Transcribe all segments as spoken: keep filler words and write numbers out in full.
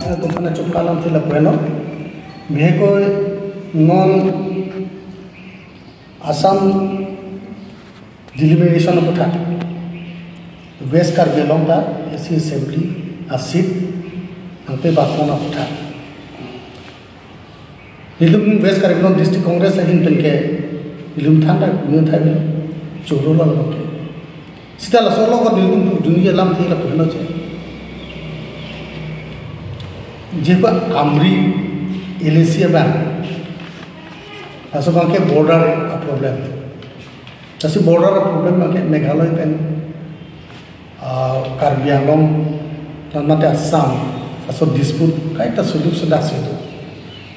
Tumhana choklo alam thila bueno. Bihekoi non Assam delimitation aphuthak West Karbi Anglong ta A C Assembly a seat nangpebak pon aphuthak. Nelitum West Karbi Anglong District Congress ahin pen ke nelitum than ta kunu thai belo choro lo ke. Seta laso along ko nelitum pu dunia alam thila pu helo je. Jepa Amri L A C abang. Laso abang ke border a problem. Lasi border a problem abang ke Meghalaya pen, ah, Karbi Anglong, tan mate Assam, laso dispute kaita solution dak si do.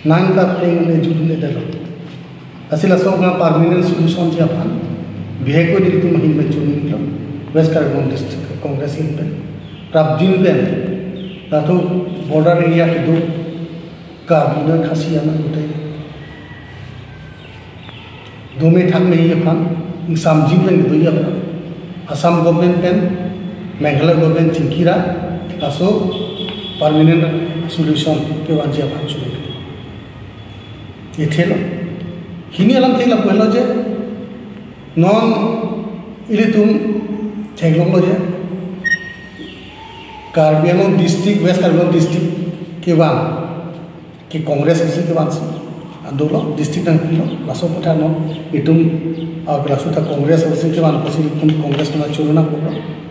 Nang ta peng ne judul ne dalo. Lasi laso abang permanent solution ji aphan bihekoi nelitum ahin pen choningri lo, West Karbi Anglong District Congress ahin pen. Prapjin pen, latum border area kedo Karbi nang Khasi anak utai dome thakme aphan, ingsamjin pen kedo aphan, Assam government pen Meghalaya government chingki ra, laso permanent solution kevan ji aphan choningri. Ithelo. Hini alam thila pu helo je, non ilitum theklonglo je, Karbi Anglong District, West Karbi Anglong District kevan ke Congress pusi kevan si, adolo district nangpilo, laso aphuthak non itum, ah, laso ta Congress pusi kevan pusi itum Congress na choro nangpo.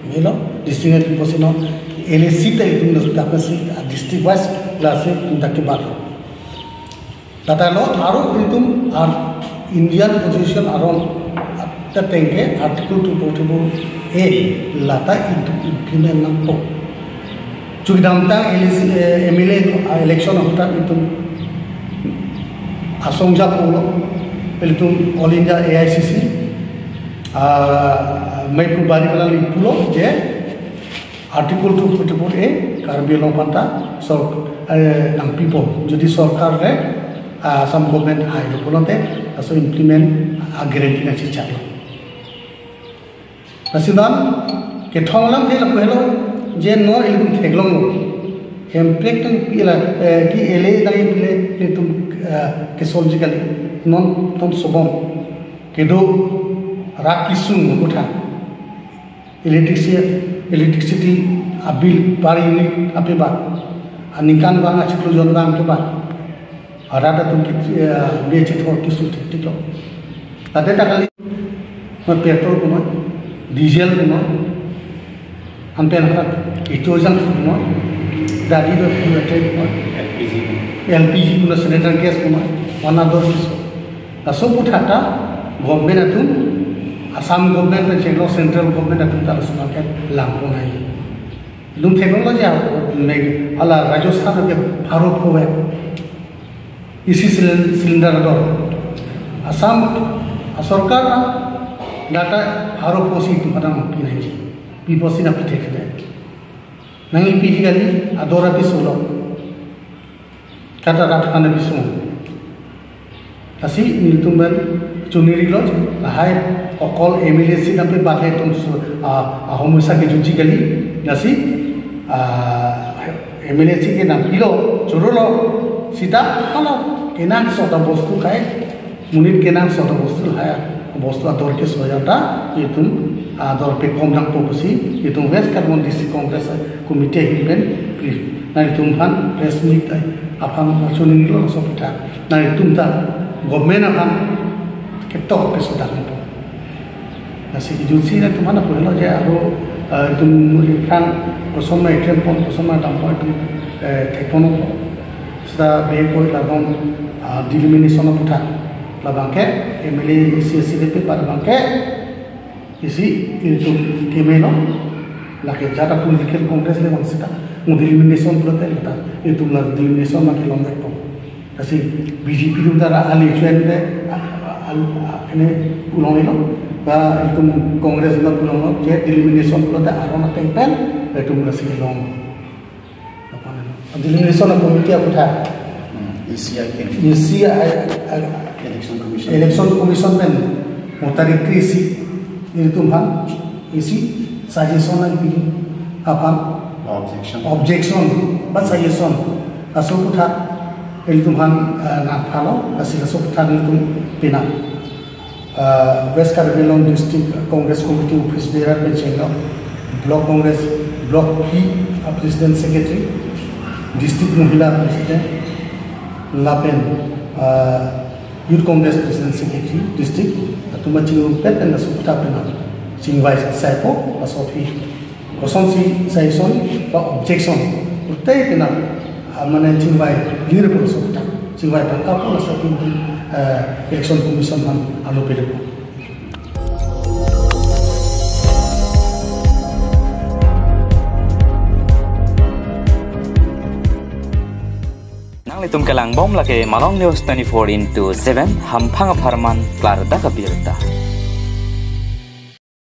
Melo district nangpi pusi non L A C ta itum laso ta pusi, ah, district wise lasi itum ta kevan lo. Lata lo aro itum ar Indian Constitution aron ta tengke Article two forty-four A lata itum implement nangpo. Chukidamtang L A C, eh, M L A, ah, election ahut ta itum asong ja pulo, itum All India A I C C, ah, Maipu Bari Bala li pulo je Article two forty-four A Karbi Anglong aphanta sor-, eh, nangpipo. Jodi sorkar le, ah, Assam government hailo pulote, laso implement a guarantee nangchechaklo. Lasi non kethom alam thila pu helo je non ilitum theklonglo. Hemprek nangpi la, eh, ki L A nangpi le itum, eh, ke-solve ji kali. Non ton sobom kedo rat kesung aphuthak. Electricity, electricity a bill per unit apebak, aningkan vang achiklo jon vang kebak. Arat atum ke, eh, biya chethor keso thektik lo. Late ta kali, ma petrol punoi, diesel punoi, anpen ha, ito jang punoi, dadi do punoi, L P G punoi, cylinder gas punoi, wana dor keso. Laso aphuthak ta government atum, Assam government pen chenglo central government atum ta laso abang ke langpon nangji. Itum theklonglo je, Meg-, hala Rajasthan ke pharo pho A C cylinder ador. Assam a sorkar ta data pharo pho si itum aphan nangpi nangji. Pi pho si nangpi thekthedet. Nangpi ji kali, ador apiso lo. Kata rat kana bisung. Lasi nelitum pen choningri lo, lahai okol M L A seat nangpebak le itum su-, ah, ahomosya kejutji kali. Lasi, ah, M L A seat ke nangpilo, choro lo, seta hala kenangso ta bostu kai, monit kenangso ta bostu lahai, bostu ador keso ajat ta itum ador pekom nangpo pusi itum West Karbi Anglong District Congress Committee ahin pen, please, nangtum aphan press meet aphan choningri lo laso aphuthak. Nangtum ta government aphan ketok keso dak nangpo. Lasi kejutsi nangtum aphan pulo je aro, eh, itum ikhang kosonma iklem pon, kosonma dam pon itum, eh, thek pon. Seta bihekoi labang, ah, delimitation aphuthak. Labang ke M L A, A C, A C D P pa labang ke isi itum kemelo, lake jata political congress le bang seta, mo delimitation pulote lata, itum la delimitation ma kelongvekpo. Lasi B J P atum ta ra ali chuen te, a, a, a, a, kene pulong ilo, ba itum Congress ma pulonglo, je delimitation pulote aron ateng pen, itum lasi kelong. Delimitation committee aphuthak. Hmm, E C I ke. E C I, I, Election Commission. Election Commission pen mo tarik kre-isi nelitum aphan isi suggestion nangpi aphan. Objection. Objection ba suggestion. Laso aputhak ilitum aphan, eh, nangphalo, lasi laso aputhak ilitum penang, eh, West Karbi Anglong District Congress Committee Office Bearer pen chenglok, Block Congress, Block P, eh, President Secretary, District Mahila President, lapen, eh, Youth Congress President Secretary, District, atum achingrumpet pen laso aputhak penang chingvai saipo, laso aphi kosonsi suggestion ba objection, pute penang, ah, mane chingvai lirpo laso aputhak, chingvai tangkapo laso aphi, eh, Election Commission aphan alo pedepo. Nanglitum kelangbom lake Malong News twenty-four into seven, hamphang apharman klardak abirta.